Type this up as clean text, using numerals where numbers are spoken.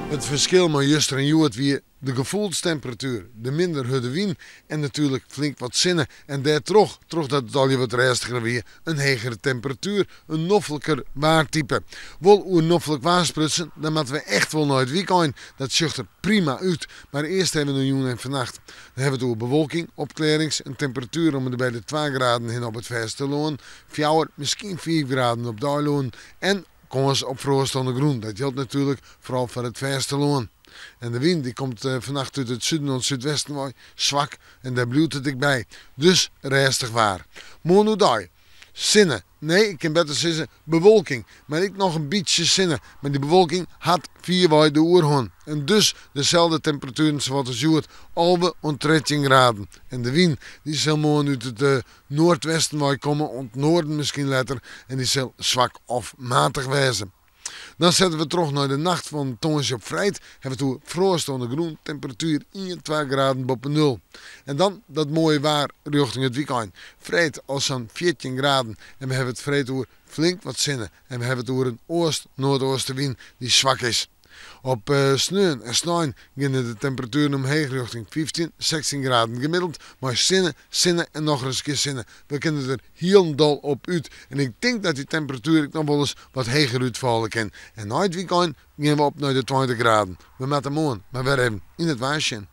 It ferskil mei juster en hjoed wie de gefoelstemperatuer, de minder hurde wyn en natuerlik flink wat sinne. En dêrtroch, trochdat it allegear wat rêstiger wie, in hegere temperatuer, in nofliker waartype. Wol oer noflik waar sprutsen, dan moatte we echt wol nei it wykein. Dat sjocht der prima út. Mar earst even nei jûn en fannacht. Dan hawwe we it oer bewolking, opklearrings, in temperatuer om en by de twa graden hinne op it fêstelân, fjouwer, miskien fiif graden op de eilannen en kâns op froast oan de grûn. Dat jildt natuerlik foaral foar it fêstelân. En de wyn dy komt fannacht út it suden oant súdwesten wei, swak en dêr bliuwt it ek by. Dus rêstich waar. Moarn oerdei sinne. Nee, ik kin better sizze bewolking. Mar ek noch in bytsje sinne. Mar dy bewolking hat fierwei de oerhân. En dus deselde temperatueren sawat as hjoed, 11 oant 13 graden. En de wyn dy sil moarn út it noardwesten wei komme, oant noarden miskien letter, en dy sil swak of matich wêze. Dan sette we troch nei de nacht fan tongersdei op freed. Hawwe we it oer froast oan de grûn, temperatuer ien, twa graden boppe nul. En dan dat moaie waar rjochting it wykein. Freed al sa'n 14 graden en we hawwe it freed oer flink wat sinne en we hawwe it oer in oast-noardeastewyn dy't swak is. Op sneon en snein geane de temperatueren omheech rjochting 15, 16 graden gemiddeld mei sinne, sinne en nochris in kear sinne. We kinne der hielendal op út en ik tink dat dy temperatuer ek noch wolris wat heger útfalle kin. En nei it wykein gean we op nei de 20 graden. We moatte moarn mar wer even yn it waar sjen.